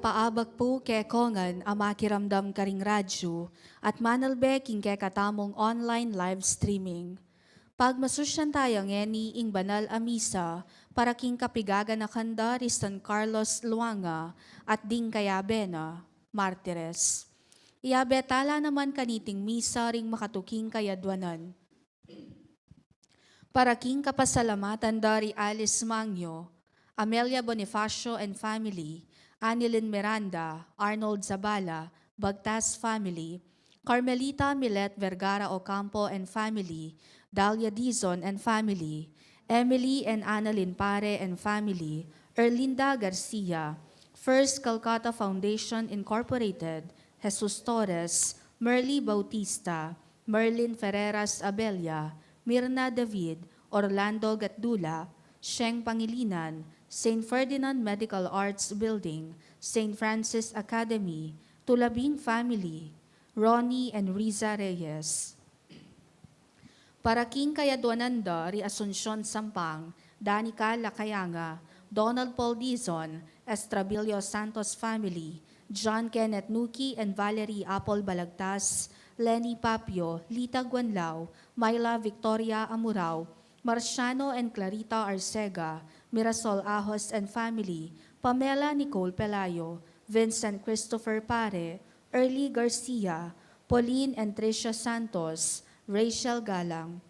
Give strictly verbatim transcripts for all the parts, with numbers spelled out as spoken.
Paabak pu kekongan a makiramdam karing radyu at manalbe king kekatamung online live streaming. Pagmasusyan taya ngeni ing banal a misa para king kapigaganakan da ri San Carlos Luanga at ding kayabe na, martires. Iyabe tala naman kaniting misa ring makatuking kayadwanan. Para king kapasalamatan da ri Alice Mangyo, Amelia Bonifacio and family, Anilin Miranda, Arnold Zabala, Bagtas family, Carmelita Milet Vergara Ocampo and family, Dalia Dizon and family, Emily and Annalyn Pare and family, Erlinda Garcia, First Calcutta Foundation Incorporated, Jesus Torres, Merly Bautista, Merlin Ferreras Abella, Mirna David, Orlando Gatdula, Sheng Pangilinan, Saint Ferdinand Medical Arts Building, Saint Francis Academy, Tulabing family, Ronnie and Riza Reyes. Para king kayadwanan da ri Asuncion Sampang, Danica Lacayanga, Donald Paul Dizon, Estrabilio Santos family, John Kenneth Nuki and Valerie Apple Balagtas, Lenny Papio, Lita Guanlao, Myla Victoria Amurao, Marciano and Clarita Arcega, Mirasol Ahos and family, Pamela Nicole Pelayo, Vincent Christopher Pare, Early Garcia, Pauline and Tricia Santos, Rachel Galang.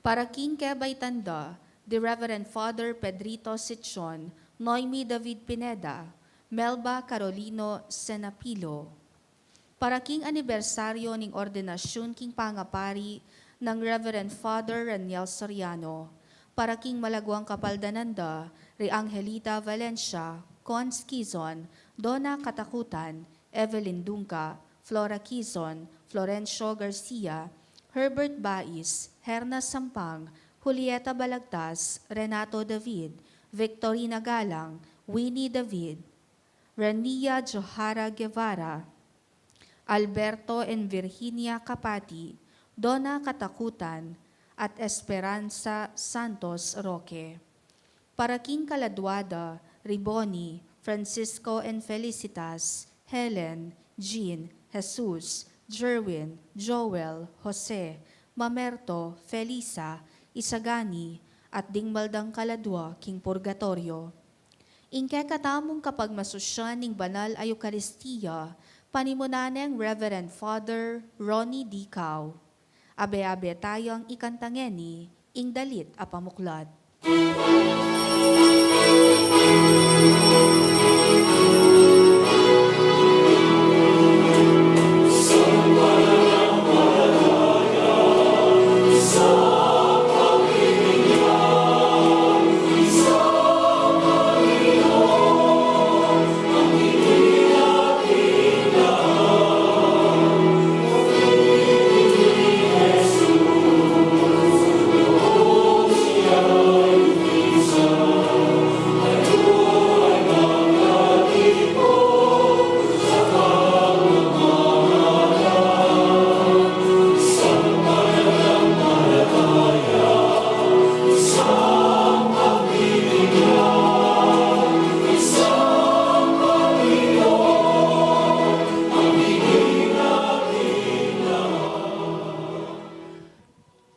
Para king kebaitan da, the Reverend Father Pedrito Sichon, Noemi David Pineda, Melba Carolino Senapilo. Para king anibersaryo ning ordenasyun king pangapari nang Reverend Father Raniel Soriano. Para king malaguang kapaldanan da, ri Angelita Valencia, Cons Quizon, Dona Katakutan, Evelyn Dungca, Flora Quizon, Florencio Garcia, Herbert Bais, Herna Sampang, Julieta Balagtas, Renato David, Victorina Galang, Winnie David, Rania Johara Guevara, Alberto and Virginia Capati, Dona Katakutan, at Esperanza Santos Roque. Para king kaladwa da, ri Bonnie, Francisco and Felicitas, Helen, Jean, Jesus, Jerwin, Joel, Jose, Mamerto, Felisa, Isagani, at ding mal dang kaladwa king purgatoryo. Ing kekatamung kapagmasusyan ning banal a Eukaristia, panimunan neng Reverend Father Ronnie D. Cao. Abe-abe tayang ikanta ngeni ing dalit a pamuklat.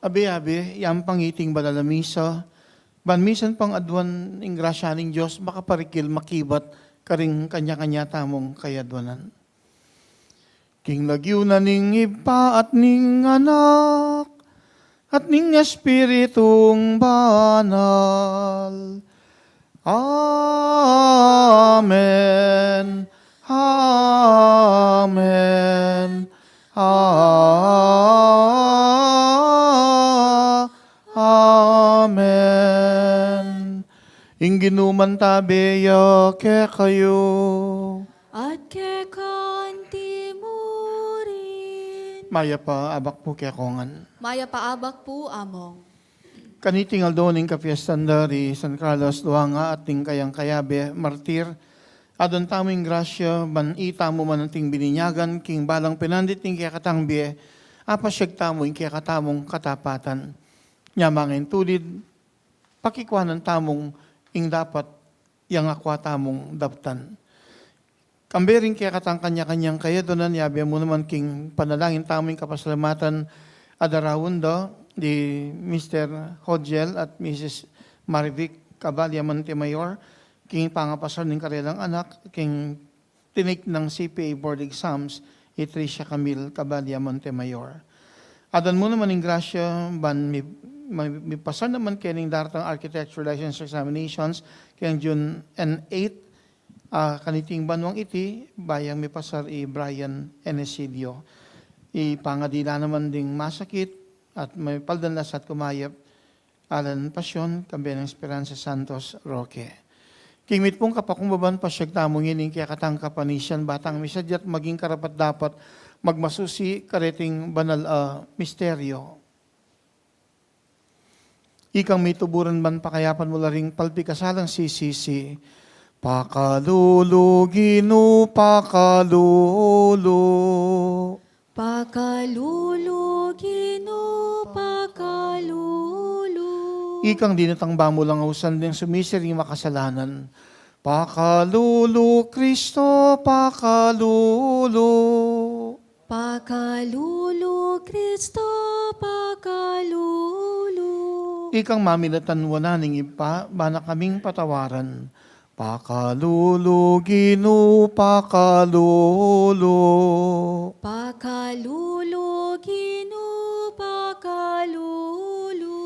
Abe-abe, yang pangiting banal a misa, ban misan pang aduan ing grasya ning Dios, makaparikil, makibat karing kanya-kanya tamung kayadwanan. King lagyu na ning Ibpa at ning Anak, at ning Espiritung Banal. Amen. Amen. A-, Amen. Ing Ginu mantabe ya kekayu. At keka anti mu rin. Mayap a abak pu kekongan. Mayap a abak pu, Among. Kaniting aldo ning kapiestan da ri San Carlos Luanga at ding kayang kayabe, martir, aduan tamu ing grasya, ban itamu man anting bininyagan king balang pinandit ning kekatang bie, apasyag tamu ing kekatamung katapatan. Nya mangin tulid, pakikuanan tamung ing dapat yang akua tamung daptan. Ambe ring kekatang kanya-kanyang kayadunan, yabe mu naman king panalangin tamu ing kapasalamatan a daraun da di Mister Hojel at Missus Marivic Cabalia Montemayor, king pangapasar ning karelang anak king tinik nang C P A board exams, i Tricia Camille Cabalia Montemayor. Adan mu naman ing grasya ban mi, mi, mipasar naman kening daratang architecture license examinations keng June eight, ah, kaniting banwang iti, bayang mipasar i Brian Enesilio. Ipangadi la naman ding masakit at mipaldan la sa at kumayap, Alan Pasion, kambe nang Esperanza Santos Roque. King mitmung kapakumbaban, pasyag tamu ngeni ing kekatang kapanisian, ba tang misadyat maging karapat-dapat magmasusi kareting banal a misteryo. Ikang mituburan ban pakayapan mu la ring palpikasalang sisisi. Pakalulu, Ginu, pakalulu. Pakalulu, Ginu, pakalulu. Ikang dinatang ba mu lang ausan deng sumising makasalanan. Pakalulu, Kristo, pakalulu. Pakalulu, Kristo, pakalulu. Ikang mamilatan wanan ning Ibpa, ba na kaming patawaran. Pakalulu, Ginu, pakalulu. Pakalulu, Ginu, pakalulu.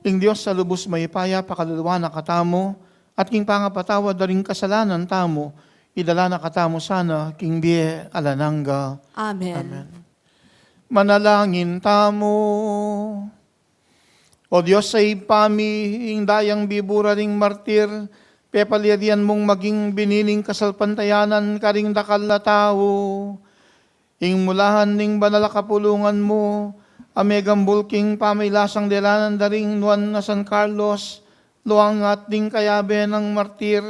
Ing Dios a lubus mayupaya, pakaluluan na katamu, at king pangapatawad da ring kasalanan tamu, idala na katamu sana king bie alang angga. Amen. Amen. Manalangin tamu. O Dios a Ibpa mi, ing dayang bibura ring martir, pepalialian mung maging bini ning kasalpantayanan karing dakal a tau. Ing mulahan ning banal a kapulungan mu, a megambul king pamailasang delanan da ring nuan a San Carlos, luangat ding kayabe nang martir,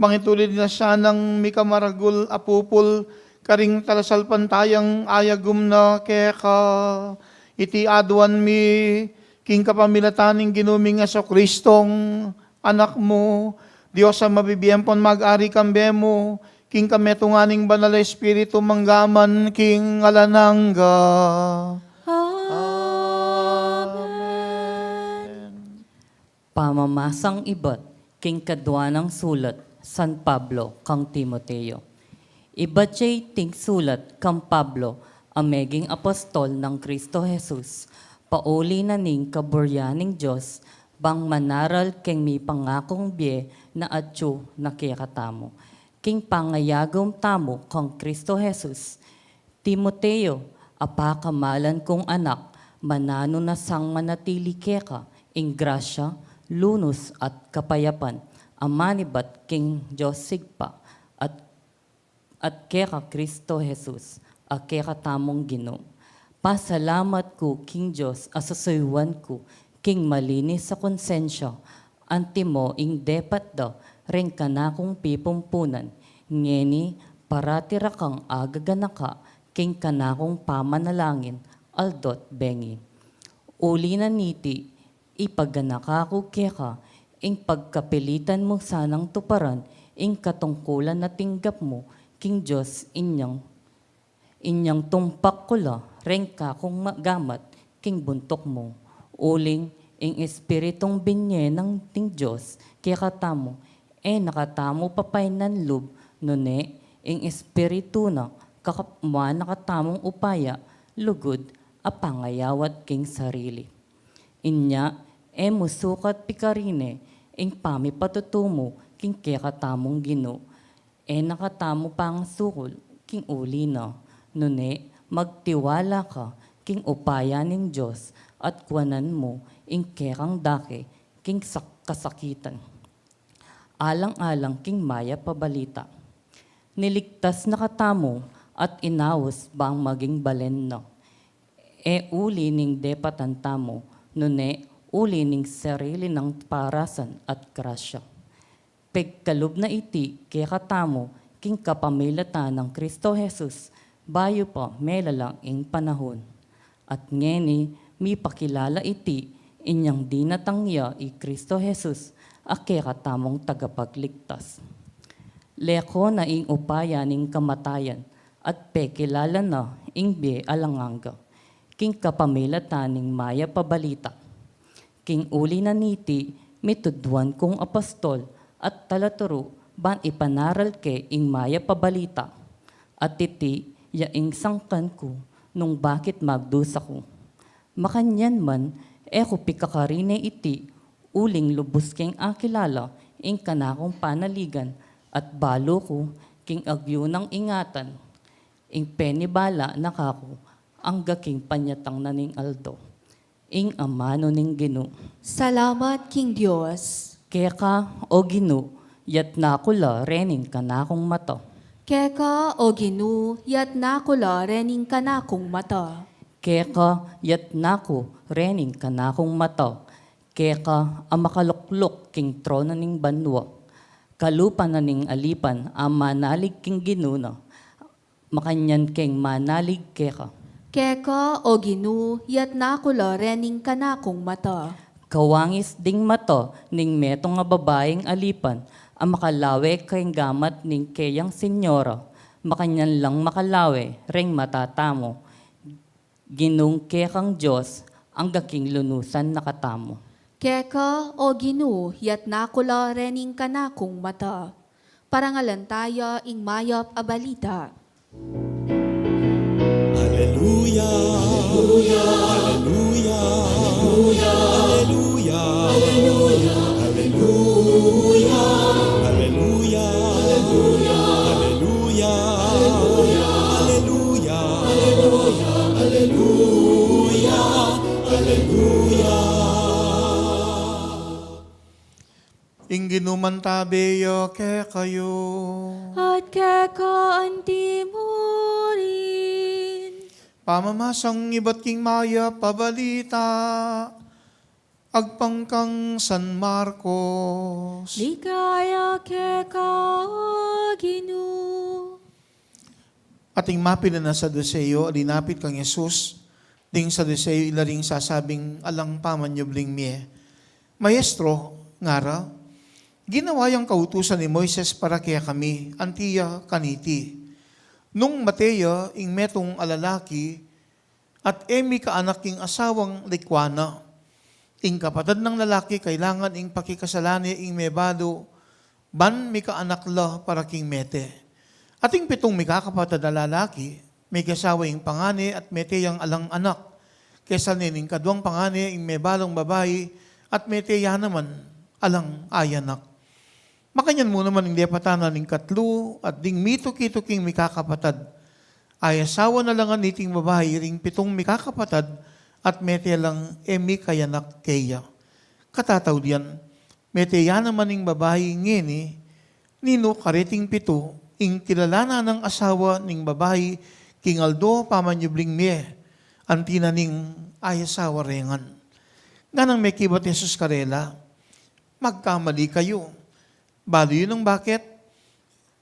mangitulid na sanang mikamaragul a pupul karing talasalpantayang ayagum na keka. Iti aduan mi king kapamilatan ning Ginu ming Jesucristong Anak mu, Dios a mabibie ampon mag-ari kambe mu, king kametungan ning Banal a Espiritu, mangga man king alang angga. Amen. Pamamasang ibat king kadua nang sulat San Pablo kang Timoteo. Ibat ya iting sulat kang Pablo, a meging apostol nang Cristo Jesus, pauli na ning kaburian ning Dios, bang manaral keng mipangakung bie na atyu na kekatamu, king pangayagum tamu kang Cristo Jesus. Timoteo, a pakamalan kung anak, mananu na sang manatili keka ing grasya, lunus at kapayapan, a manibat king Dios Ibpa, at, at keka Cristo Jesus, a kekatamung Ginu. Pasalamat ku king Dios a susuyuan ku king malinis a konsensya, antimo ing depat da reng kanakung pipumpunan. Ngeni, parati ra kang agaganaka king kanakung pamanalangin aldo't bengi. Uli na niti, ipaganaka ku keka ing pagkapilitan mu sanang tuparan ing katungkulan a tinggap mu king Dios, inyang inyang tumpak ku la reng kakung magamat king buntuk mu. Uling ing Espiritung binie na ning Dios kekatamu, e na katamu papainan lub, nune ing Espiritu na kakapmuan na katamung upaya, lugud a pangayawat king sarili. Inya, e mu sukat pikarine ing pamipatutu mu king kekatamung Ginu. E na katamu pangasukul king uli na, nune magtiwala ka king upaya ning Dios at kuanan mu ing kekang dake king sak-, kasakitan. Alang-alang king mayap a balita. Niligtas na katamu at inaus bang maging balen na. E uli ning depatan tamu, nune uli ning sarili nang parasan at grasya. Pigkalub na iti kekatamu king kapamilatan nang Cristo Jesus, bayu pa melala ing panahun. At ngeni, mipakilala iti inyang dinatang ya i Cristo Jesus, a kekatamung tagapagligtas. Leko na ing upaya ning kamatayan, at pekilala na ing bie alang angga, king kapamilatan ning mayap a balita. King uli na niti, mitudwan kung apostol at talaturu ban ipanaral ke ing mayap a balita. At iti ya ing sangkan ku nung bakit magdusa ku. Makanyan man, e ku pikakarine iti, uling lubus keng akilala ing kanakung panaligan, at balu ku king agyu nang ingatan ing penibala na kaku angga king panyatang na ning aldo. Ing amanu ning Ginu. Salamat king Dios. Keka, o Ginu, yatna ku la rening kanakung mata. Keka, o Ginu, yatna ku la rening kanakung mata. Keka, yatna ku rening kanakung mata. Keka a makalukluk king trono ning banua. Kalupa na ning alipan a manalig king Ginu na. Makanyan keng manalig keka. Keka, o Ginu, yatna ku la rening kanakung mata. Kawangis ding mata ning metung a babaing alipan a makalawe keng gamat ning keyang senyora, makanyan lang makalawe reng mata tamu. Ginung kekang Dios, angga king lunusan na katamu. Keka, o Ginu, yatna ku la rening kanakung mata. Parangalan taya ing mayap a balita. Aleluya, aleluya, aleluya, aleluya, aleluya, aleluya, aleluya, aleluya, aleluya, aleluya. Ing Ginu mantabe ya kekayu. At keka anti mu rin. Pamamasang ibat king mayap a balita agpang kang San Marcos. Ligaya keka, o Ginu. Ating mapilan a Saduseo a linapit kang Jesus. Ding Saduseo ila ring sasabing alang pamanyubling mie, "Maestro," ngara, "ginawa yang kautusan ni Moises para kekami, anti ya kaniti, nung mate ya ing metung a lalaki, at e mika anak king asawang likwa na, ing kapatad nang lalaki kailangan ing pakikasalan ne ing mebalu, ban mika anak la para king mete. Ating pitung mikakapatad a lalaki, mekiasawa ing pangane at mete yang alang anak. Kesal ne ning kaduang pangane ing mebalung babai, at mete ya naman alang ayanak. Makanyan mu naman ing depatan na ning katlu at ding mituki-tuking mikakapatad. Ayasawa na la ngan niting babai ring pitung mikakapatad, at mete lang e mikayanak keya. Katataulian, mete ya naman ing babai ngeni, ninu kareting pitu ing kilalanan nang asawa ning babai king aldo pamanyubling mie, anti na ning ayasawa re ngan?" Nganang mekibat Jesus karela, "Magkamali kayu. Balu yu nung bakit?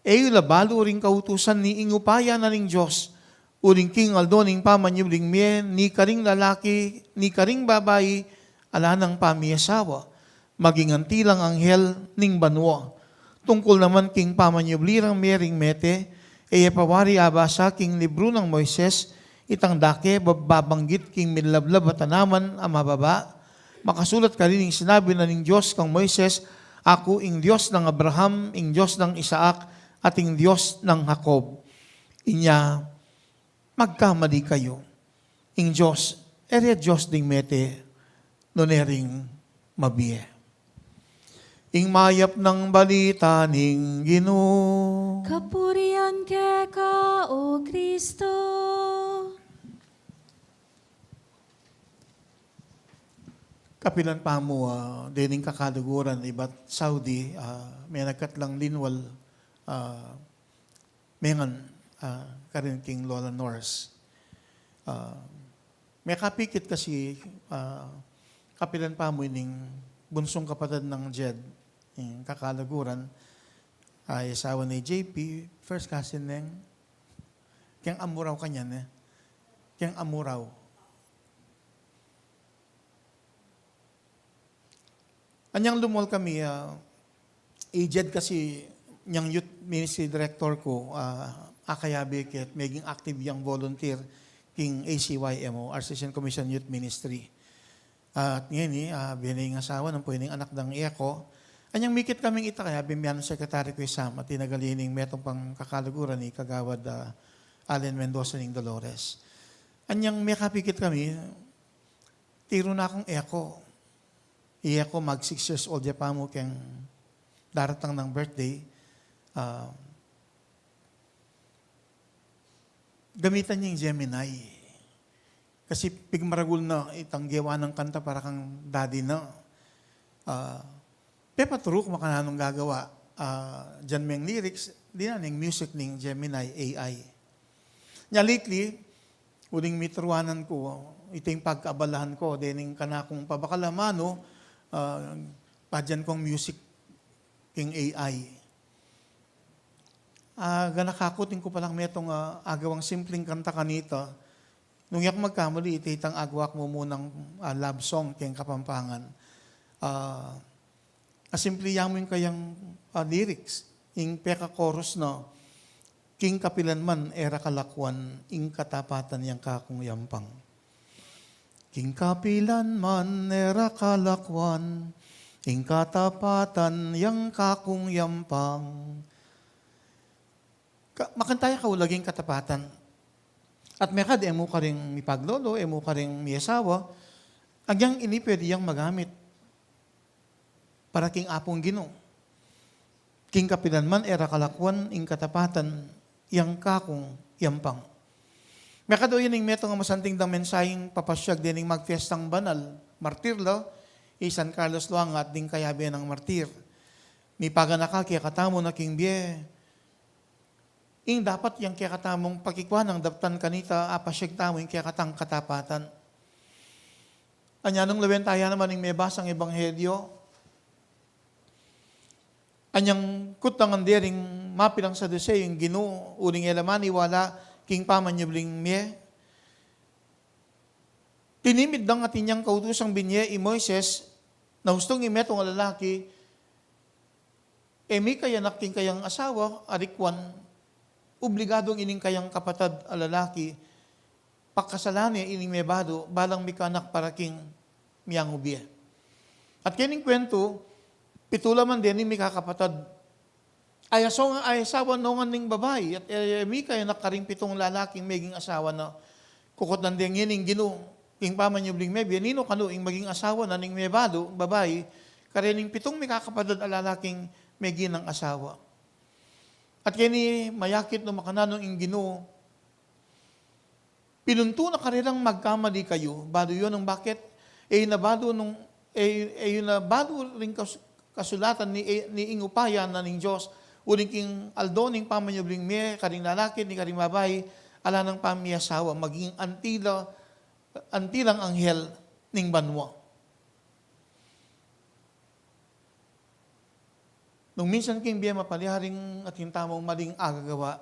E yu la balu ring kautusan ni ing upaya na ning Dios, uling king aldo ning pamanyubling mie, ni karing lalaki, ni karing babai, ala nang pamiasawa, maging anti lang anghel ning banua. Tungkul naman king pamanyubli rang mie ring mete, e ya pa wari abasa king libru nang Moises, itang dake bab-, babanggit king milablab a tanaman a mababa? Makasulat karin ing sinabi na ning Dios kang Moises, 'Aku ing Dios nang Abraham, ing Dios nang Isaac, at ing Dios nang Jacob.' Inya, magkamali kayu. Ing Dios, e re Dios ding mete, nune ring mabie." Ing mayap nang balita ning Ginu. Kapurian keka, o Kristo. Kapilan pamu, ah, dening kakaluguran ibat Saudi, ah, menagkat lang linwal, ah, mengan, ah, karin king Lola Nors. Ah, mekapikit kasi, ah, kapilan pamu ining bunsung kapatad nang Jed, ing kakaluguran, ah, asawa ni J P, first cousin neng, keng Amurao kanyan e. Keng Amurao. Anyang lumol kami, ah, i Jed kasi nyang youth Ministry director ku, ah, akayabe ke at meging active yang volunteer king A C Y M O, Arcesian Commission Youth Ministry. At ngeni, ah, bie ne ing asawa nang, pue ne ing anak dang Eko. Anyang mikit kaming ita, kayabe mi yang secretary ku i Sam, at tinagal ye ning metung pang kakaluguran i Kagawad, ah, Allen Mendoza ning Dolores. Anyang mekapikit kami, tiru na kung Eko. I Eko mag six years old ya pamu keng daratang nang birthday. Ah, gamitan ye ing Gemini. Kasi pigmaragul na itang gewa nang kanta para kang daddy na. Ah, pepaturu ku makananung gagawa. Ah, dinan me ing lyrics, dinan ing music ning Gemini A I. Nya lately, uling mituruanan ku, ita ing pagkaabalahan ku, dening kanakung pabakal a manu, ah, padinan kung music king A I. Ah, ganaka ku, atin ku palang metung, ah, agawang simpleng kanta kanita. Nung e ku magkamali, ita itang agawa ku mumunang, ah, love song keng Kapampangan. Ah, asimple ya mu ing kayang, ah, lyrics, ing peka-chorus na, "King kapilan man e ra kalakuan, ing katapatan yang kakung yampang." King kapilan man e ra kalakuan, ing katapatan yang kakung yampang. Ka-, makanta ya kaulag ing katapatan. At mekad e mu karing mipaglolo, e mu karing miasawa, agyang ini pwede yang magamit para king Apung Ginu. King kapilan man e ra kalakuan, ing katapatan yang kakung yampang. Mekad o, ini ing metung a masanting dang mensaheng papasyag dening magpiestang banal, martir la, i San Carlos Loanga at ding kayabe nang martir. Mipaganaka kekatamu na king bie, ing dapat yang kekatamung pakikua nang daptan kanita, apasyag tamu ing kekatang katapatan. Anya nung lawen taya naman ing mebasang ebanghelyo, anyang kutang de ring mapilang Saduseo ing Ginu, uling e la maniwala king pamanyubling mie. Tinimid dang atin yang kautusang binie i Moises, na ustung ing metung a lalaki e mikayanak king kayang asawa, arikwan, obligadung ining kayang kapatad a lalaki pakasalan ne ining mebalu, balang mikanak para king miangubie. At kening kwentu, pitu la man dening mikakapatad. Ay asong, ay asawa nongan ning babai, at e, e mikayanak karing pitung lalaking meging asawa na. Kukutnan de ngeni ing Ginu king pamanyubling mie, bie ninu kanu ing maging asawa na ning mebalu, babai, karening pitung mikakapatad a lalaking meginang asawa. At keni mayakit no makananu ing Ginu, pinuntu na karelang magkamali kayu. Balu yu nung bakit? E yu na balu nung, e, e yu na balu ring kas-, kasulatan ni, e, ni ing upaya na ning Dios. Uling king aldo ning pamanyubling mie, karing lalaki, ni karing babai, ala nang pamiasawa, maging anti la, anti lang anghel ning banua. Nung minsan king bie mapalya ring atin tamung maling agagawa,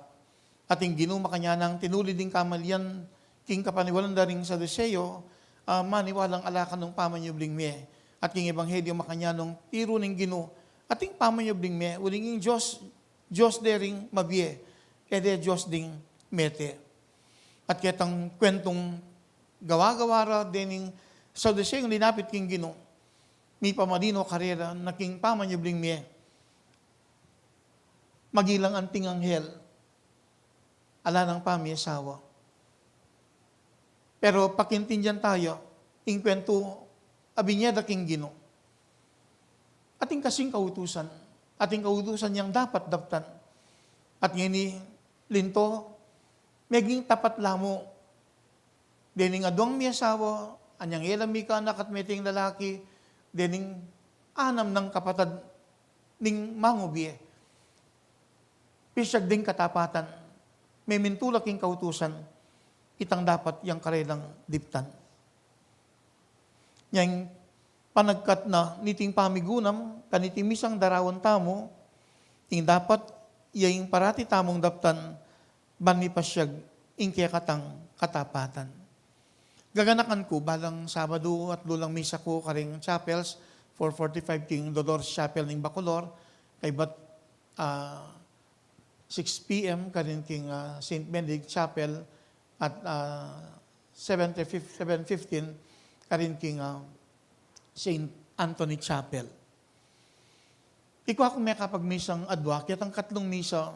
at ing Ginu makanyan nang tinulid ding kamalian king kapaniwalan da ring Saduseo, a maniwalang ala kanung pamanyubling mie. At king ebanghelyo makanyan nung tiru ning Ginu, ating pamanyubling mie, uling ing Dios, Dios de ring mabie, e de Dios ding mete. At ketang kwentung gawa-gawa ra dening Saduseong linapit king Ginu, mipamalino karela na king pamanyubling mie, maging lang anting anghel, ala nang pamiasawa. Pero pakintindian taya ing kwentu a binie da king Ginu. Atin kasing kautusan, atin kautusan yang dapat daptan. At ngeni, linto, meging tapat la mu dening aduang miasawa, anyang e la mikanak at meting lalaki, dening anam nang kapatad ning mangubie. Pisyag ding katapatan, memintu la king kautusan, itang dapat yang karelang diptan. Nyang panagkat na niting pamigunam, kaniting misang darawan tamu, ing dapat, ya ing parati tamung daptan, ban mipasyag ing kekatang katapatan. Gaganakan ku, balang Sabadu at lulang misa ku karing chapels, four forty-five king Dolores Chapel ning Bacolor, kaybat, ah, six p m karin king, ah, Saint Benedict Chapel at, ah, seven fifteen karin king, ah, Saint Anthony Chapel. Ikwa kung mekapagmisang adwa, ketang katlung misa,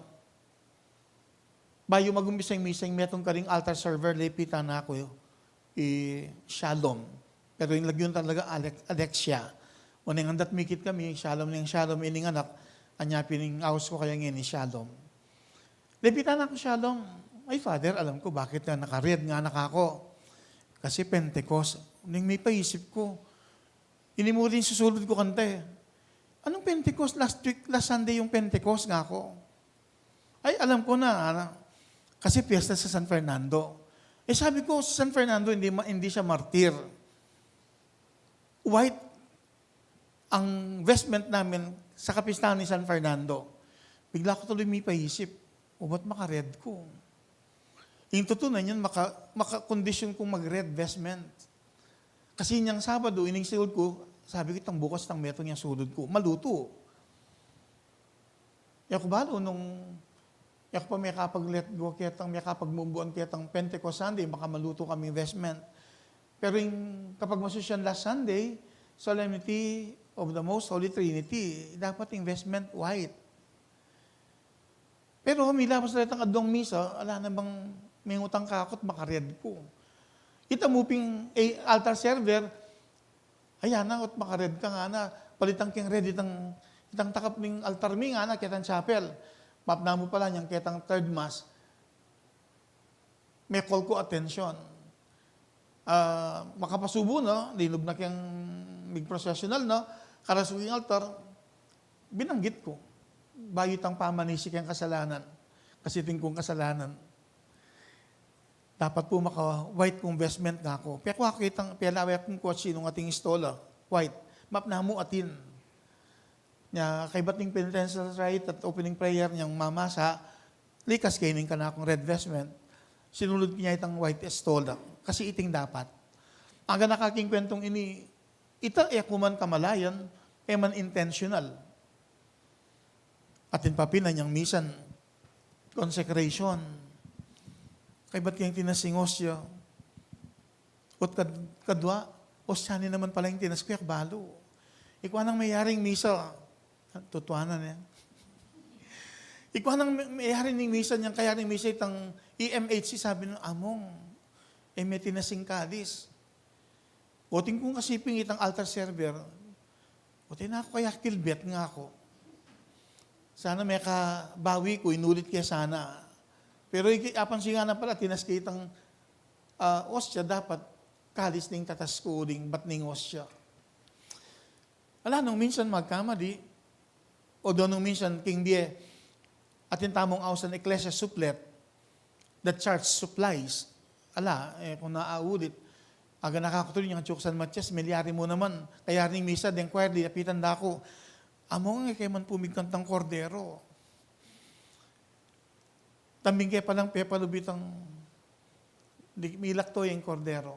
bayu mag-umpisa ing misa, ing metung karing altar server, lepitan na ku i Shalom. Pero ing lagyu na talaga, Alex-, Alexia. Neng andat mikit kami, Shalom neng Shalom, ining anak, anya pin ing aus ku kaya ngeni, Shalom. Lepitan na ku, Shalom. Ay, Father, alam ku bakit ka naka-red, ngana ku. Kasi Pentecost. Neng mipaisip ku, ini mu rin susulud ku kanta e. Anong Pentecost? Last week, last Sunday yung Pentecost, ngana ku. Ay, alam ko na, ana. Kasi piyesta sa San Fernando. Eh, sabi ko, sa San Fernando, hindi, ma-, hindi siya martir. White ang vestment namin sa kapistahan ni San Fernando. Bigla ko tuloy mipaisip, "O, ba't maka-red ko?" Yung totoo na yun, maka-, maka-condition kong mag-red vestment. Kasi niyang Sabado, ining sinuot ku, sabi ko, "Itang bukas, itang metung yang sulud ku, malutu." E ku balu nung e ku pa mekapag-let go ketang, mekapagmumbuan ketang Pentecost Sunday, baka malutu kami vestment. Pero ing kapagmasusyan last Sunday, Solemnity of the Most Holy Trinity, dapat ing vestment white. Pero milabas na itang adwang misa, ala na bang mengutang kakut, maka-red ku. Ita mu pin, eh, altar server, "Ay, ana, ot maka-red ka," ngana, "palitan keng red itang, itang takap ning altar mi," ngana, ketang chapel. Mapna mu pala nyang ketang third mass, me-call ku atensyon. Ah, makapasubu, no? Linub na keng mig-processional, no? Karasug ing altar, binanggit ku. Bayu itang pamanisi keng kasalanan. Kasi atin kung kasalanan. Dapat pu maka-white kung vestment, ngana ku. Pekua ku ketang, pelawe kung kotse nung atin istola. White. Mapna mu atin. Nya, kaybat ning penitential rite at opening prayer nyang mamasa, likas keni ing kanakung red vestment, sinulud ke itang white estola. Kasi iti ing dapat. Aganaka king kwentong ini, ita e ku man kamalayan, e man intentional. Atin pa pin inyang misan consecration. Kaybat keng tinas ing ostia. Ot kad-, kadwa, ostia ne naman pala ing tinas ku, e ku balu. Ikua nang meyari ing misa. Tutuanan, e. Ikua nang me-, meyari ing misa, nyang kayari ing misa itang E M H C, sabi na, "Among, e me tinas ing kalis." Oting kung kasiping itang altar server, "Ote na ku kaya kilbet," ngana ku. Sana mekabawi ku, inulit ke sana. Pero iki, apansin ku na pala, tinas ke itang, ah, ostia, dapat kalis ning tatas ku, ding bat ning ostia. Ala, nung minsan magkamali, o do nung minsan king bie, atin tamung ausan, ecclesia supplet, the church supplies. Ala, e ku na aulit. Aganaka ku tutu, inyang atsu ku San Matias, meyari mu naman. Kayari ning misa, deng choir, dinan da ku. "Among, e ke man pu migkantang kordero. Tambing ke palang pepalub itang, di, milakto ing kordero."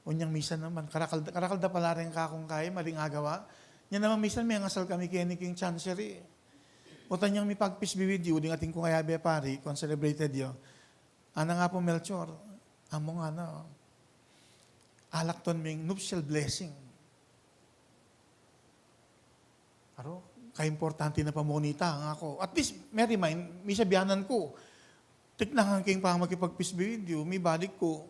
Unyang misa naman, karakal, karakal da pala reng kakung kaya, maling agawa. Nya naman misan mengasal kami keni king chancery. Ot inyang mipag-peace be with you, ding atin kung ayabe pari, concelebrated yu. Ana nga pu, Melchor, among, ana, alakton ming nuptial blessing. Aro, kaimportante na pa mu nita, ngana ku. At least, me-remind, misa bianan ku. Tiknangan ke ing pamakipag-peace be with you, mibalik ku.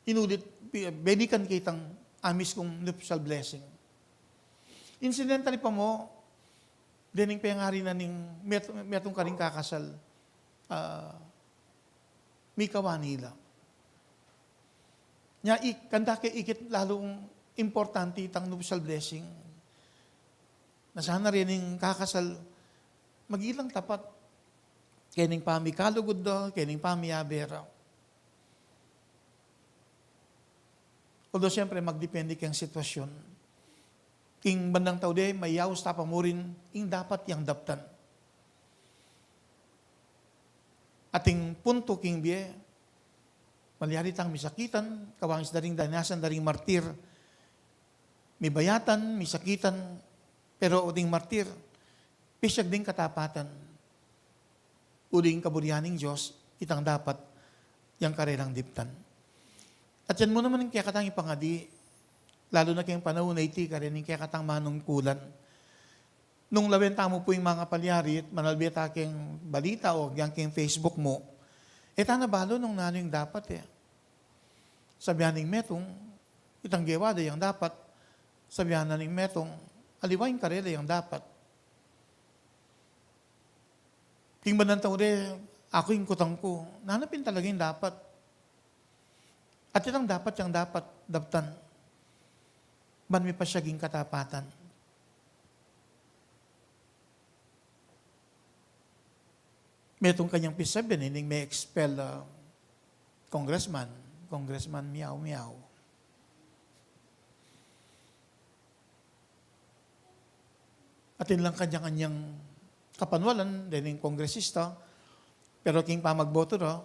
Inulit, bi-, benikan ke itang amis kung nuptial blessing. Incidentally pa mu, dening pengari na ning met-, metung karing kakasal, ah, mikawa ne la. Nya, i-, kanda ke ikit lalung importante itang nuptial blessing. Na sana rening kakasal, magilang tapat. Kening pamikalugud da, kening pamiyabe ra. Although, siyempre, magdepende keng sitwasyon. King bandang tau de, mayaus ta pa mu rin ing dapat yang daptan. Ating punto king bie, malyari tang misakitan, kawangis da ring dinasan da ring martir, mibayatan, misakitan, pero o ding martir, Pisyag ding katapatan. Uling kaburian ning Dios, itang dapat yang karelang diptan. At yan mu naman ing kekatang ipangadi, lalu na keng panaun a iti, karin ing kekatang manungkulan. Nung lawen tamu pu ing mangapalyari, manalbe ta keng balita o agyang keng Facebook mu, e ta na balu nung nanu ing dapat e. Sabian ning metung, itang gewa da yang dapat. Sabian na ning metung, aliwa ing karela yang dapat. King banal tau de, aku ing kutang ku, nanu pin talaga ing dapat? At itang dapat yang dapat daptan, ban mipasyag ing katapatan. Metung kanyang pisabian, ining me-expel, ah, congressman, Congressman Miao Miao. Atin lang kanya-kanyang kapanwalan, dening kongresista, pero king pamagboto da,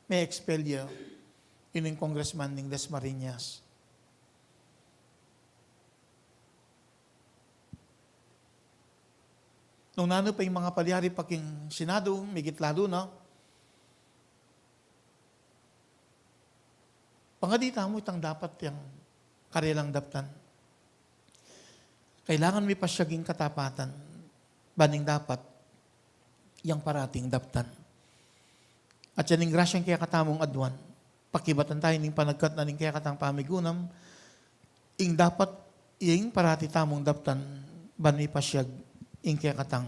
me-expel ya ining congressman ning Dasmariñas. Nung nanu pa ing mangapalyari pa king Senado, migit lalu na, pangadi tamu itang dapat yang karelang daptan. Kailangan mipasyag ing katapatan, ban ing dapat yang parating daptan. At yan ing grasyang kekatamung aduan. Pakibatan tayu ning panagkat na ning kekatang pamigunam, ing dapat, ing parati tamung daptan, ban mipasyag ing kekatang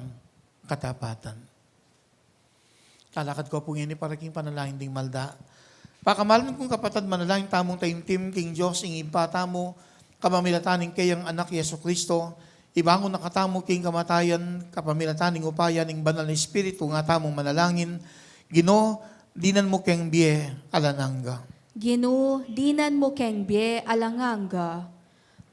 katapatan. Talakad ku pu ngeni para king panalangin ding malda. Pakamalan kung kapatad, manalangin tamung taimtim king Dios ing Ibpa tamu, kapamilatan ning kayang Anak Jesucristo, ibangun na katamu king kamatayan, kapamilatan ning upaya ning Banal na Espiritu, nga tamung manalangin, Ginu, dinan mu keng bie alang angga. Ginu, dinan mu keng bie alang angga.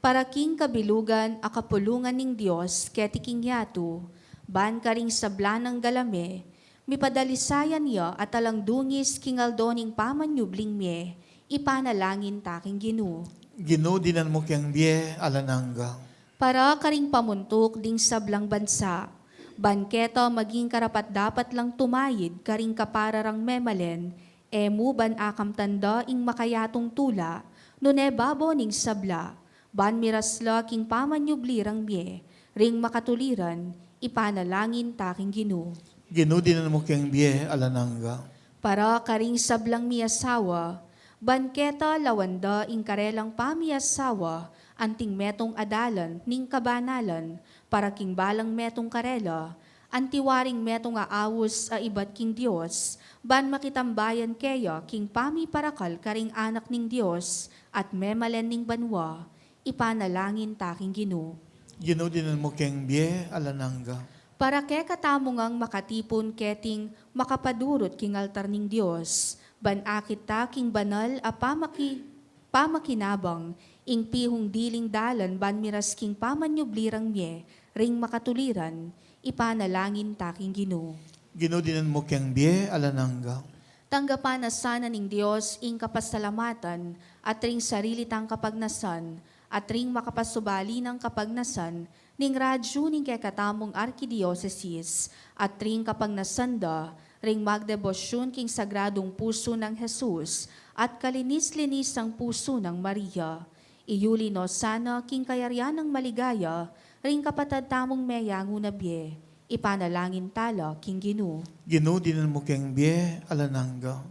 Para king kabilugan a kapulungan ning Dios keti king yatu, ban karing sabla nang galame, mipadalisayan ya at alang dungis king aldo ning pamanyubling mie, ipanalangin ta king Ginu. Ginu, dinan mu keng bie alang angga. Para karing pamuntuk ding sablang bansa, ban keta maging karapat-dapat lang tumayid karing kapara rang memalen, e mu ban akamtan da ing makayatung tula, nune babo ning sabla, ban miras la king pamanyubli rang mie, ring makatuliran, ipanalangin ta king Ginu. Ginu, dinan mu keng bie alang angga. Para karing sablang miasawa, ban keta lawan da ing karelang pamiasawa, anting metung a dalan ning kabanalan, para king balang metung karela, anti waring metung a aus a ibat king Dios, ban makitambayan keya king pamiparakal karing anak ning Dios, at memalen ning banua, ipanalangin ta king Ginu. Ginu, dinan mu keng bie alang angga. Para kekatamu ngang makatipun keting makapadurut king altar ning Dios, ban akit ta king banal a pamaki-, pamakinabang, ing pihung diling dalan ban miras king pamanyubli rang mie, ring makatuliran, ipanalangin ta king Ginu. Ginu, dinan mu keng bie alang angga. Tanggapan na sana ning Dios ing kapasalamatan, at ring sarili tang kapagnasan, at ring makapasubali nang kapagnasan, ning radyu ning kekatamung arkidiosesis, at ring kapagnasan da, ring magdebosyun king Sagradung Pusu nang Jesus, at kalinis-linisang pusu nang Maria. Iyuli no sana king kayarian nang maligaya, ring kapatad tamung meyangu na bie, ipanalangin ta la king Ginu. Ginu, dinan mu keng bie alang angga.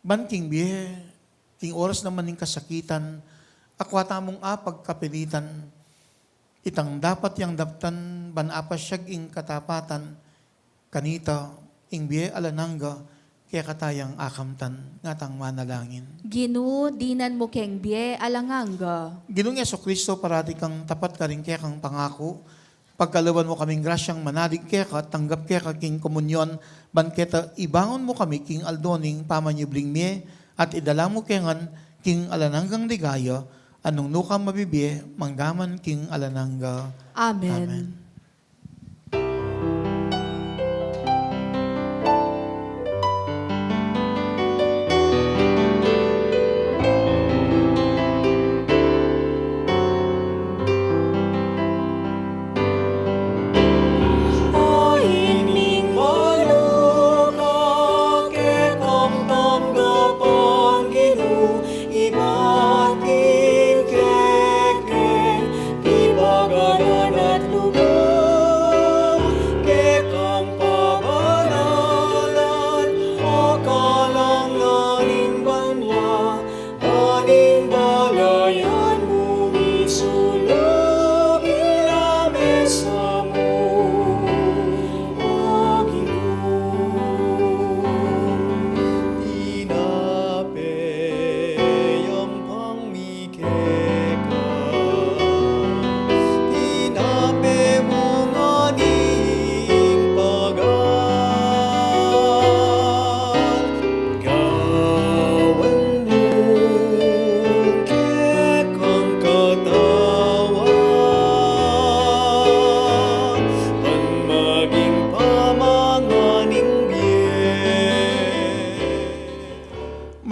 Ban king bie, king oras naman ning kasakitan, akwa tamung apagkapilitan, itang dapat yang daptan, ban apasyag ing katapatan, kanita, ing bie alang angga, kekata yang akamtan, nga tang manalangin. Ginu, dinan mu keng bie alang angga. Ginung Jesucristo, parati kang tapat karing kekang pangaku, pagkalooban mu kaming grasyang manalig keka, tanggap keka king komunyon, ban keta ibangun mu kami king aldo ning pamanyubling mie, at idala mu kami ngan king alang anggang ligaya, at nung nukarin mabibie, mangga man king alang angga. Amen. Amen.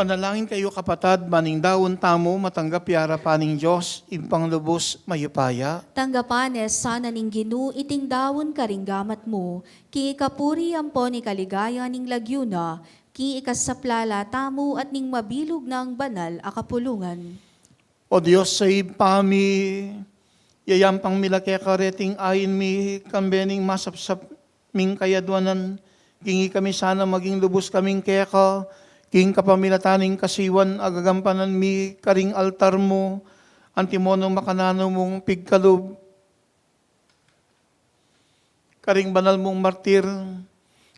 Manalangin kayu, kapatad, ban ing daun tamu matanggap ya king arapan ning Dios, Ibpang lubus mayupaya. Tanggapan ne sana ning Ginu iting daun karing gamat mu, king ikapuri ampon ikaligaya ning lagyu na, king ikasaplala tamu at ning mabilug nang banal a kapulungan. O Dios a Ibpa mi, yayampang mi la keka reting ain mi, kambe ning masapsap ming kayadwanan, king ikami sana maging lubus kaming keka, king kapamilatan ning kasiwan a gagampanan mi karing altar mu, antimo nung makananu mung pigkalub karing banal mung martir,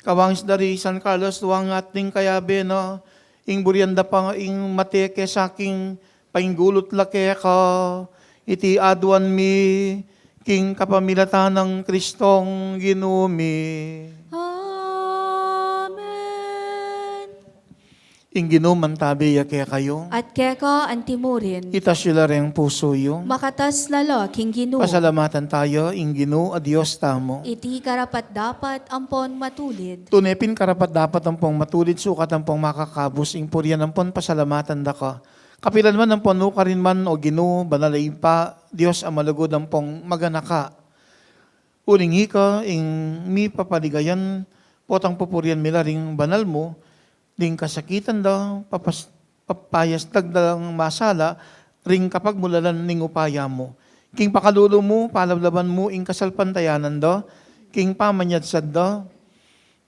kawangis da ri San Carlos Duangat ning kayabe na, ing burian da pa ing mate kesa king painggulut la keka, iti aduan mi, king kapamilatan nang Kristong Ginu mi. Amen. Ing Ginu mantabi ya kekayu. At keka antimurin. Itas yu la ring pusu yu. Makatas na la king Ginu. Pasalamatan tamu ing Ginu a Dios tamu. Iti karapat-dapat ampon matulid. Tune pin karapat-dapat ampon matulid, sukat ampon makakabus ing purian ampon pasalamatan da ka. Kapilan man ampon nukarin man, o Ginu, banal a Ibpa, Dios a malugud ampon maganaka. Uling ika ing mipapaligayan, potang pupurian mi la ring banal mu, ding kasakitan da, papas-, papayas dagdagang masala, ring kapagmulalan ning upaya mu. King pakalulu mu, palablaban mu ing kasalpantayanan da, king pamanyadsad da,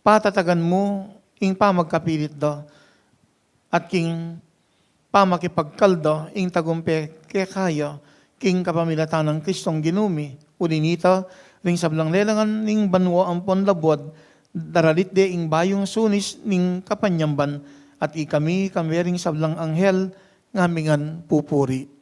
patatagan mu ing pamagkapilit da, at king pamakipagkalda ing tagumpe kekaya, king kapamilatan nang Kristong Ginu mi. Uli nita, ring sablang lelangan ning banua ampon labuad, daralit de ing bayung sunis ning kapanyamban, at ikami, kambe ring sablang anghel, ngamingan pupuri.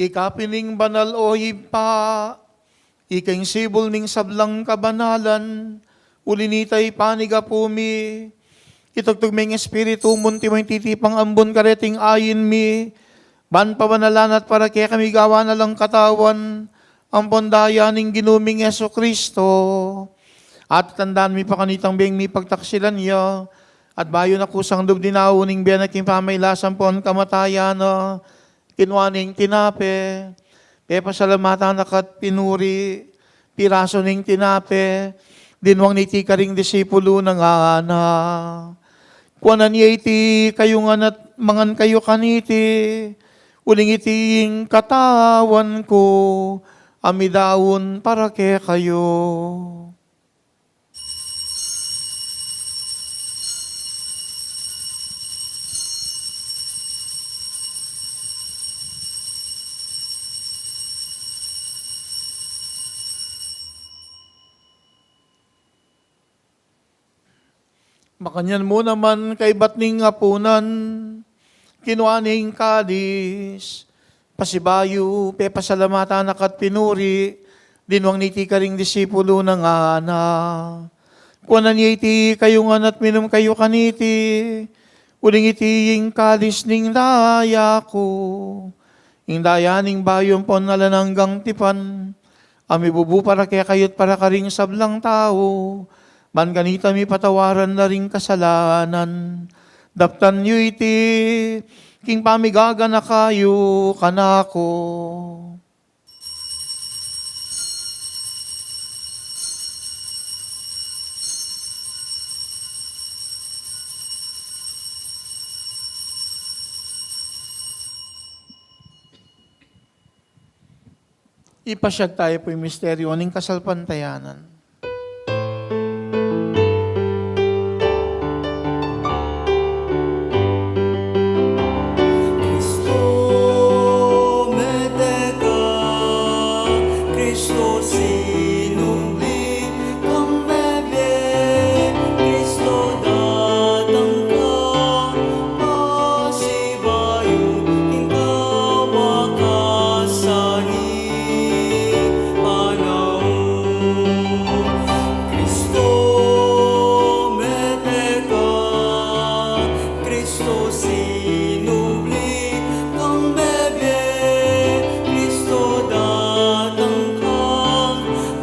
Ika pin ing banal, o Ibpa, ika ing sibul ning sablang kabanalan, uli nita ipanyawad mi, itugtug me ing Espiritu mu, antimo ing titipang ambun kareting ain mi, ban pabanalan at para kekami gawan na lang katawan ampon daya ning Ginu ming Jesucristo. At tandaan mi pa kanitang beng mipagtaksilan ya, at bayu na kusang lub dinaun ing bie na king pamailas ampon kamatayan na, kinua ne ing tinape, pepasalamatan na ka at pinuri, pirasu ne ing tinape, dinwang ne iti karing disipulu na, ngana: Kuanan ye iti kayu ngan at mangan kayu kaniti, uling iti ing katawan ku, a midaun para kekayu. Makanyan mu naman kaibat ning apunan, kinua ne ing kalis, pasibayu, pepasalamatan na ka at pinuri, dinwang ne iti karing disipulu na, ngana: Kuanan ye iti kayu ngan at minum kayu kaniti, uling iti ing kalis ning daya ku, ing daya ning bayu ampon alang anggang tipan, a mibubu para kekayu at para karing sablang tau, ban kanita mipatawaran la ring kasalanan. Daptan yu iti king pamigaganaka yu kanaku. Ipasyag tayu pu ing misteryu ning kasalpantayanan. Kristo, mete ka, Kristo, sinubli kang mebie, Kristo, datang ka, pasibayu king kawakasan ning panaun. Kristo, mete ka, Kristo, sinubli kang mebie, Kristo, datang ka,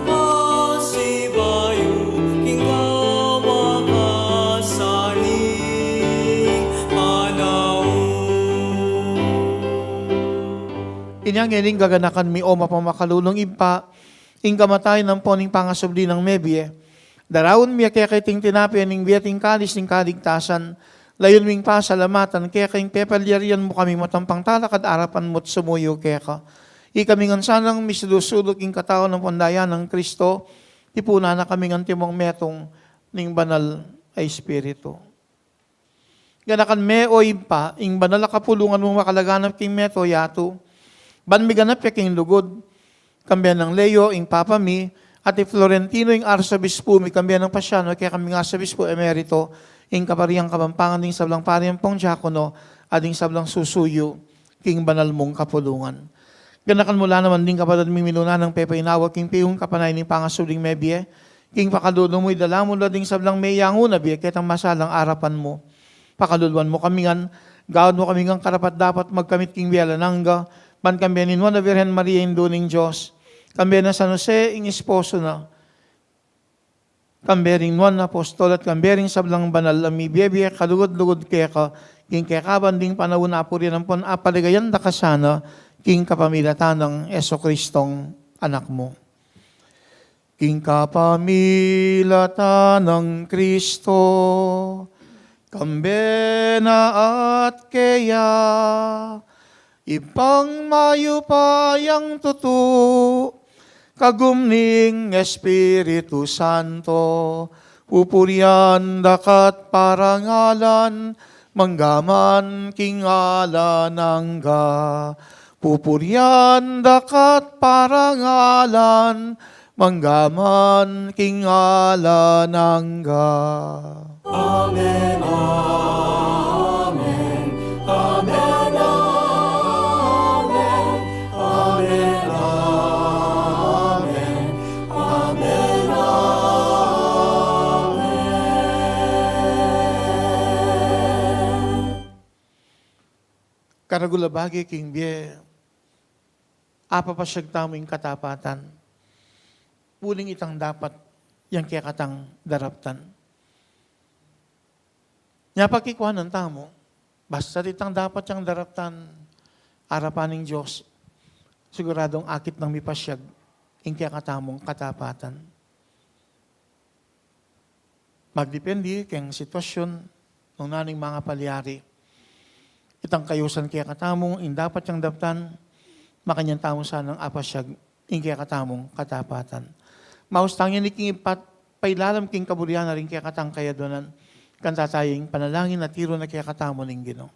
pasibayu king kawakasan ning panaun. Inya ngening gaganakan mi, o mapamakalulung Ibpa, ing kamatayan ampon ing pangasubli nang mebie, daraun mi keka iting tinape ning bie at ing kalis ning kaligtasan, layun ming pasalamatan keka ing pepalyarian mu kami matampang talakad arapan mu at sumuyu keka. Ikami ngan sanang misulu-sulu king katawan ampon daya nang Kristo, tipunan na kami ngan timong metung ning Banal a Espiritu. Ganakan me, o Ibpa, ing banal a kapulungan mung makalaganap king mabilug a yatu, ban miganap ya king lugud, kambe nang Leo, ing Papa mi, at i Florentino, ing Arsobispu mi, kambe nang Pasiano, kekami ngan Arsobispu Emerito, ing Kaparian Kapampangan, ding sablang pari ampong diakono, at ding sablang susuyu king banal mung kapulungan. Ganakan mu la naman ding kapatad ming minuna nang pepainawa king piung kapanayan ning pangasubling mebie, king pakalulu mu idala mu la ding sablang meyanguna bie ketang masalang arapan mu. Pakaluluan mu kami ngan, gawan mu kami ngan karapat-dapat magkamit king bie alang angga, ban kambe ning Nuan a Virgen Maria, Indu ning Dios, kambe nang San Jose, ing esposo na, kambe ring nuan a apostol at kambe ring sablang banal a mibie-bie kalugud-lugud keka, king kekaban ding panaun, apurian ampon apaligayan da ka sana, king kapamilatan nang Jesucristong Anak mu. King kapamilatan nang Kristo, kambe na at keya, Ibpang mayupayang tutu, kagum ning Espiritu Santo, pupurian da ka at parangalan, mangga man king alang angga. Pupurian da ka at parangalan, mangga man king alang angga. Amen, amen, amen, amen, amen, amen, amen, amen. Karagul a bage king bie, apapasyag tamu ing katapatan. Uling itang dapat yang kekatang daraptan. Nya pakikuanan tamu, basta itang dapat yang daraptan arapan ning Dios, siguradung akit nang mipasyag ing kekatamung katapatan. Magdepende keng sitwasyun nung nanu ing mangapalyari. Itang kayusan kekatamung ing dapat yang daptan, makanyan tamu sanang apasyag ing kekatamung katapatan. Maus tang ini king ipat pailalam king kaburian na ring kekatang kayaduanan, kanta tayu ing panalangin a tiru na kekatamu ning Ginu.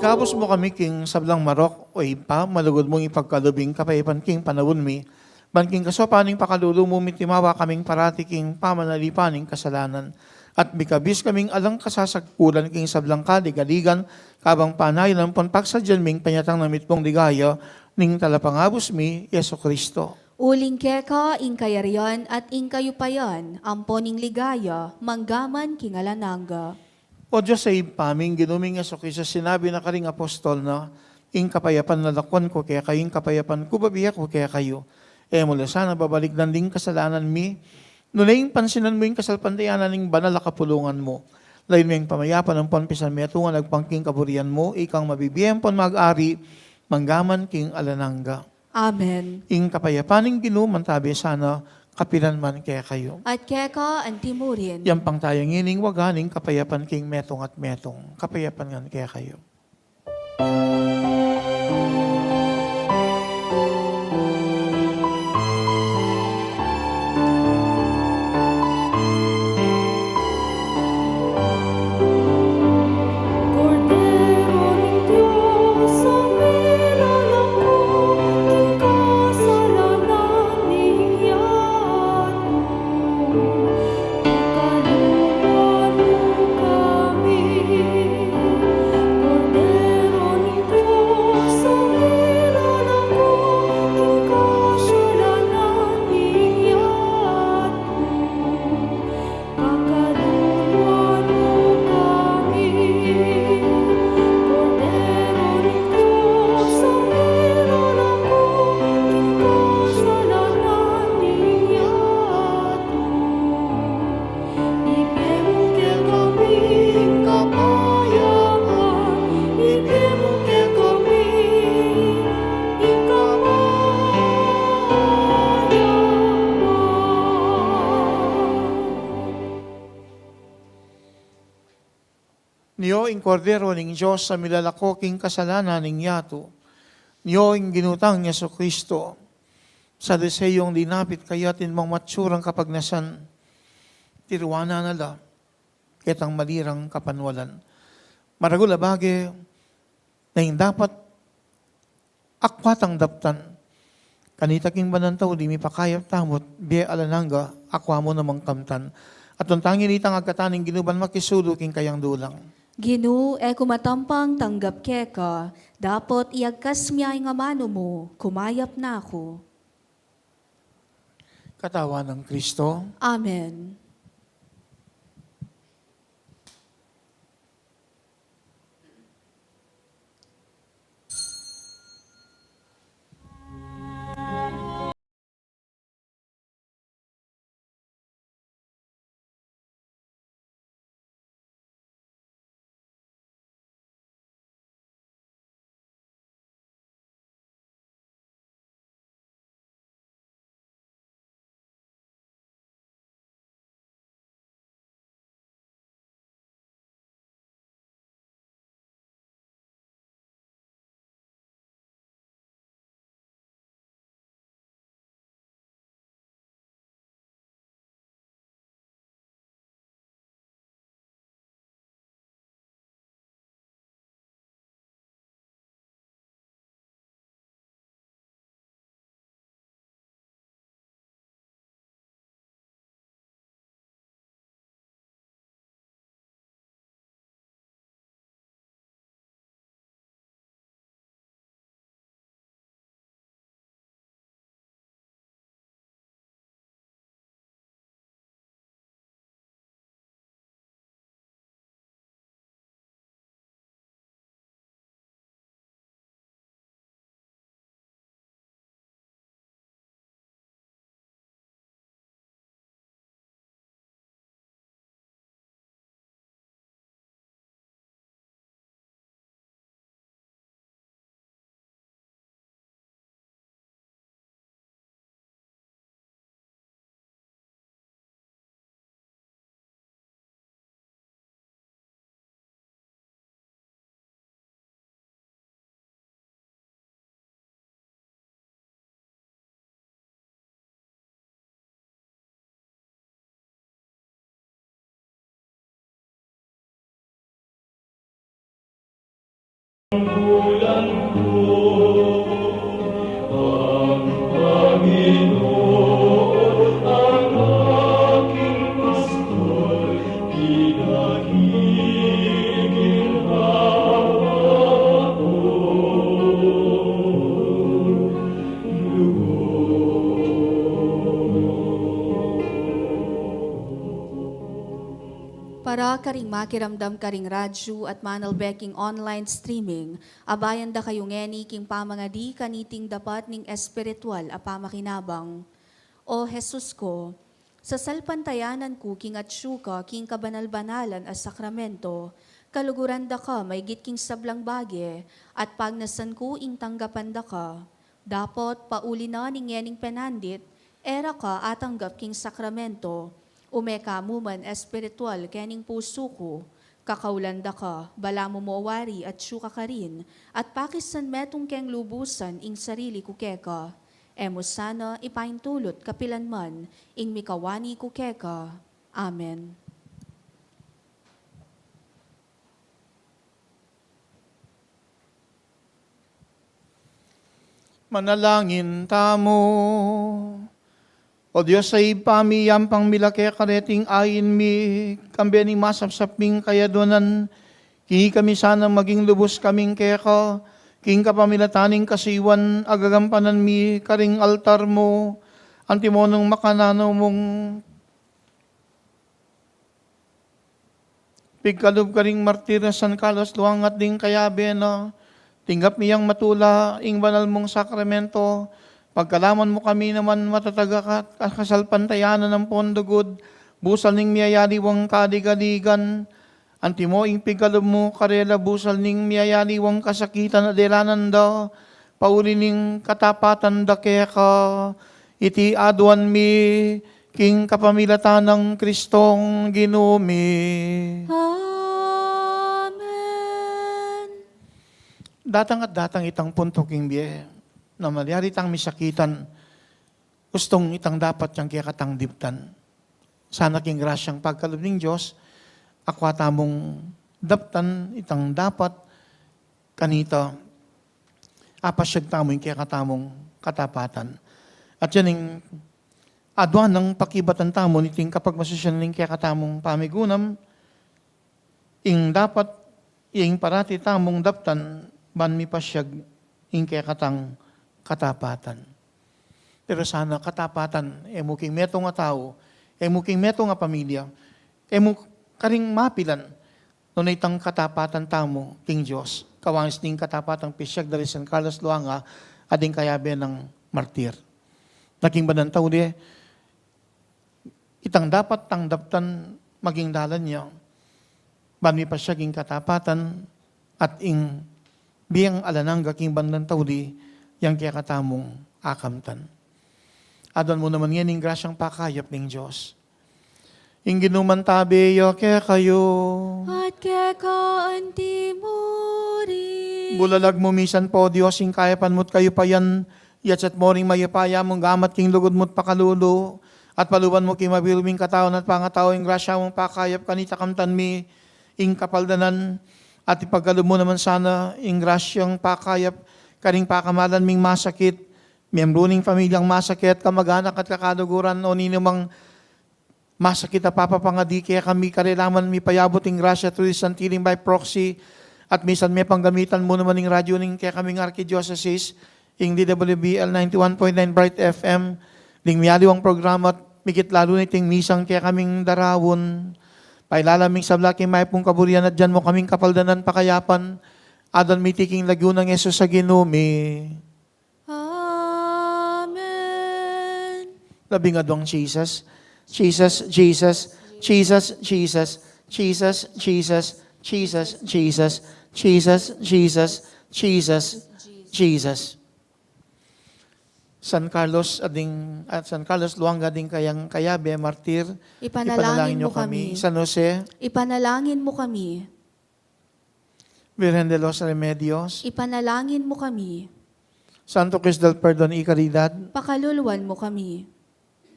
Ikabus mu kami king sablang marok, O Ibpa, malugud mung ipagkalub ing kapayapan king panaun mi, ban king kasaupan ning pakalulu mu mitimawa kaming parati king pamanalipan ning kasalanan, at mikabus kaming alang kasasagkulan king sablang kaligaligan, kabang panayan ampon pagsadyan ming panyatang na mitmung ligaya ning Talapangabus mi, Jesucristo. Uling keka ing kayarian at ing kayupayan, ampon ing ligaya, mangga man king alang angga. O Dios a Ibpa mi, ing Ginu ming Jesucristo, sinabi na karing apostol na, Ing kapayapan lalakwan ku kekayu, ing kapayapan ku bibie ku kekayu. E mu la sana babalikdan ding kasalanan mi, nune ing pansinan mu ing kasalpantayanan ning banal a kapulungan mu. Layun me ing pamayapan ampon pisanmetungan agpang king kaburian mu, ikang mabibie ampon mag-ari, mangga man king alang angga. Amen. Ing kapayapan ning Ginu mantabi sana kapilan man kekayu. At keka antimurin. Yampang taya ngening waga ning kapayapan king metung at metung. Kapayapan ngan kekayu. Nio ing Kordero ning Dios a milalako king kasalanan ning yatu. Nio ing Ginu tang Jesucristo. Sa deseyung linapit kaya atin mang matsurang kapagnasan, tiruanan na la ketang malirang kapanwalan. Maragul a bage, na ing dapat akwa tang daptan. Kanita king banal a tau, di mipakayap tamu at bie alang angga, akwa mu namang kamtan. At nung tangin itang agkatan ning Ginu ban makisulu king kayang dulang. Ginu, e ku matampang tanggap keka, dapot iagkas mu ya ing amanu mu, kumayap na ku. Katawan nang Kristo. Amen. Bulan ko, ang Panginoon ang aking pastor, pinagiginhawa ko. Para karing makiramdam karing radyu at manalbe king online streaming, abayan da kayu ngeni king pamangadi kaniting dapat ning espiritual a pamakinabang. O Jesus ko, sasalpantayanan ku king atsu ka king kabanal-banalan a sakramento, kaluguran da ka maygit king sablang bage, at pagnasan ku ing tanggapan da ka. Dapot, pauli na ning ngening penandit, e ra ka atanggap king sakramento, ume ka mu man espiritual kening pusu ku, kakaulan da ka, balamu mo wari atsu ka karin, at pakisan metung keng lubusan ing sarili ku keka. E mu sana ipaintulut kapilan man ing mikawani ku keka. Amen. Manalangin tamu. O Dios a Ibpa mi, yampang mi la keka reting ain mi, kambe ning masapsap ming kayaduanan, keni kami sana maging lubus kaming keka, king kapamilatan ning kasuyuan a gagampanan mi karing altar mu, antimo nung makananu mung pigkalub karing martir a San Carlos Luanga at ding kayabe na, tinggap mi yang matula ing banal mung sakramento, pagkalaman mu kami naman matatag a ka-, kasalpantayanan ampon lugud, busal ning miyayaliwang kaligaligan, antimo ing pigkalub mu karela busal ning miyayaliwang kasakitan a delanan da, pauli ning katapatan da keka, iti aduan mi, king kapamilatan nang Kristong Ginu mi. Amen. Datang at datang itang punto king bie, na malyari tang misakitan, ustung itang dapat yang kekatang diptan. Sana king grasyang pagkalub ning Dios, akwa tamung daptan itang dapat kanita, apasyag tamu ing kekatamung katapatan. At yan ing aduan nang pakibatan tamu niting kapagmasusyan ning kekatamung pamigunam, ing dapat, ing parati tamung daptan, ban mipasyag ing kekatang katapatan. Pero sana katapatan, e mu king metung a tau, e mu king metung a pamilya, e mu karing mapilan, nune itang katapatan tamu king Dios, kawangis ning katapatang pisyag da ri San Carlos Luanga, a ding kayabe nang martir. Na king bandang tauli, itang dapat tang daptan maging dalan ya, ban mipasyag ing katapatan at ing biang alang angga king bandang tauli, yang kekatamung akamtan. Aduan mu naman ngeni ing grasyang pakayap ning Dios. Ing Ginu mantabe ya kekayu. At keka anti mu rin. Bulalag mu misan pu, Dios, ing kayapan mu't kayupayan, yatsat mu ring mayupaya mung gamat king lugud mu't pakalulu, at paluban mu king mabilug ming katawan at pangatau ing grasya mung pakayap kanita kamtan mi, ing kapaldanan, at ipagkalub mu naman sana ing grasyang pakayap karing pakamalan ming masakit, miyembru ning pamilyang masakit, kamag-anak at kakaluguran, o ninumang masakit a papapangadi kekami, karela man mipayabut ing grasya through the Santilli by proxy, at misan mepanggamitan mu naman ing radyu ning kekaming arkidiosesis, ing D W B L ninety-one point nine Bright F M, ding miyaliwang programa at migit lalu na iting misang kekaming darawun. Pailalam ming sabla king mayap mung kaburian at dyan mu kaming kapaldanan pakayapan, aduan mi iti king lagyu nang Jesus a Ginu mi. Amen. Labing aduang Jesus. Jesus, Jesus, Jesus, Jesus, Jesus, Jesus, Jesus, Jesus, Jesus, Jesus, Jesus, Jesus. San Carlos, ading, at San Carlos Luanga, ading kayang kayabe, martir, ipanalangin mu kami. San Jose, ipanalangin mu kami. Virgen de los Remedios, ipanalangin mu kami. Santo Cristo del Perdon y Caridad, pakaluluan mu kami.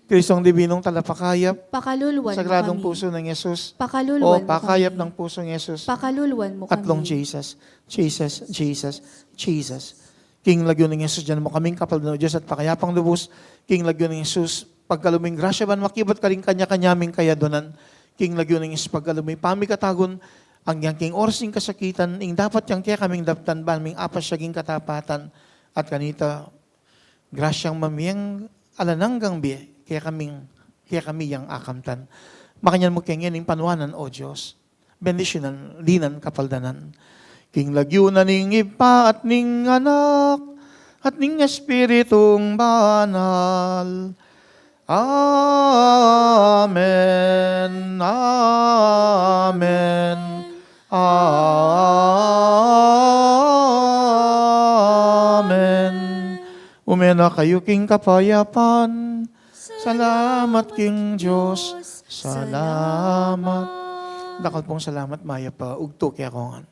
Kristong Dibinong Talapakayap, pakaluluan mo Sagradong kami. Puso ng Jesus, Pakaluluan o mo pakayap kami. Ng Pusong Jesus, Pakaluluan mo Katlong kami. Jesus, Jesus, Jesus, Jesus. King lagyu ning Jesus, dinan mu kaming kapaldanan, O Dios, at pakayapang lubus. King lagyu ning Jesus, pagkalub ming grasya ban makibat karing kanya-kanya ming kayadunan. King lagyu ning Jesus, pagkalub ming pamikatagun, anggyang king oras ning kasakitan, ing dapat yang kekaming daptan, ban ming apasyag ing katapatan. At kanita, grasyang mamiang alang anggang bie, kekaming, kekami yang akamtan. Makanyan mu keng ing panuanan, O Dios. Bendisyunan, dinan, kapaldanan. King lagyu na ning Ibpa at ning Anak, at ning Espiritung Banal. Amen, amen, amen. Ume na kayu king kapayapan. Salamat king Dios. Salamat. Dakal pung salamat, mayap a ugtu kekongan.